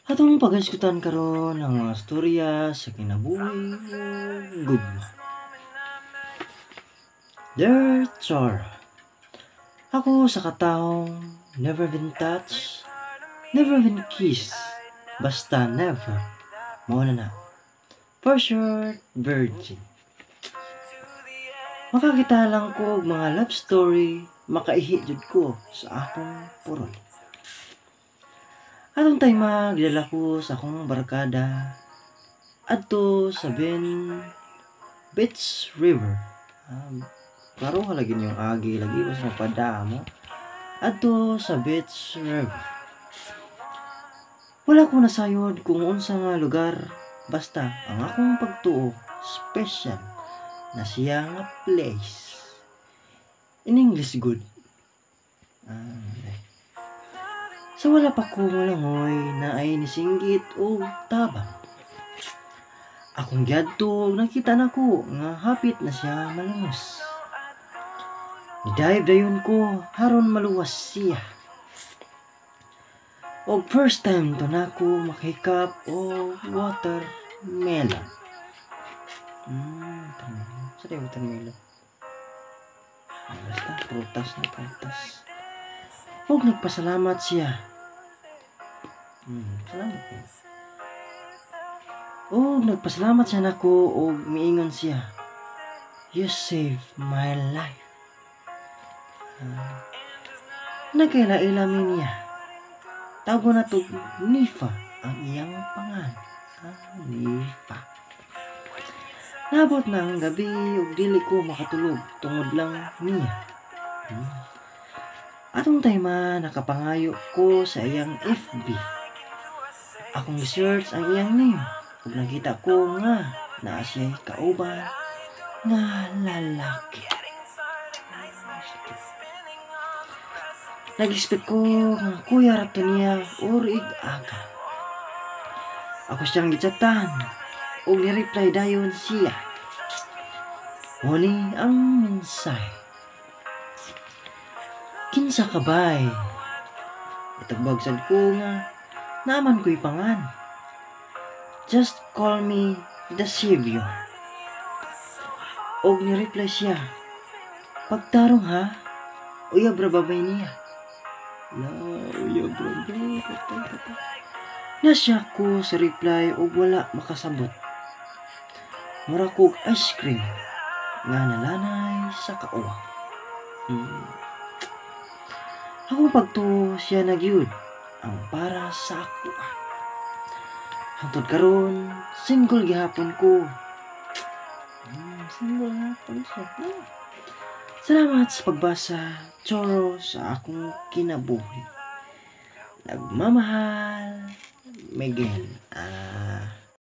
Atong paghisgutan karon ang mga storya sa kinabuhi ug gugma. Dear Charo, ako usa ka taong never been touched, never been kissed, basta never, mao na na. For sure, virgin. Makakita lang ko og mga love story, makaihi jud ko sa akong purol. Atong time gidala ko sa akong barkada adto sa Ben Beach River. Klaro ka lagi niyong agi lagi basta magpadamo. Adto sa Beach River. Wala ko nasayod kung unsa nga lugar, basta ang akong pagtuo special na siya nga place. In English good. Sa wala pa ko molangoy naay nisinggit og tabang. Akong giadto ug nakita nako nga hapit na siya malungos. Ni-dive dayon ko haron maluwas siya. Og first time to nako makahikap og watermelon. Watermelon. Sa di watermelon? Basta, prutas na prutas. Og nagpasalamat siya. Salamat po. Og nagpasalamat siya nako og miingon siya, "You saved my life." Nagkaila-ila mi niya. Tawgon nato Nifa ang iyang pangan. Nifa. Nabot na ang gabi ug dili ko makatulog tungod lang niya. Atong time nakapangayo ko sa iyang FB. Akong gi-search ang iyang name ug nakita ko nga naa siya'y kauban nga lalaki. Nag-expect ko nga kuya ra to niya or ig-aga. Ako siyang gichatan ug ni-reply dayon siya. Mao ni ang mensahe. Kinsa ka bay? Itagbag sad ko nga naaman ko'y pangan. Just call me the savior. Og ni-reply siya, pagtarong ha, uyab ra babay niya. La, uyab ra ba? Patay, patay. Nasya ko sa reply og wala makasabot. Mura kog ice cream nga nalanay sa kauwa. Akong pagtuo siya na gyud ang para sa ako. Hangtod karon single gihapon ko. Single gihapon siya. Salamat sa pagbasa, Choro, sa akong kinabuhi. Nagmamahal, Miguel.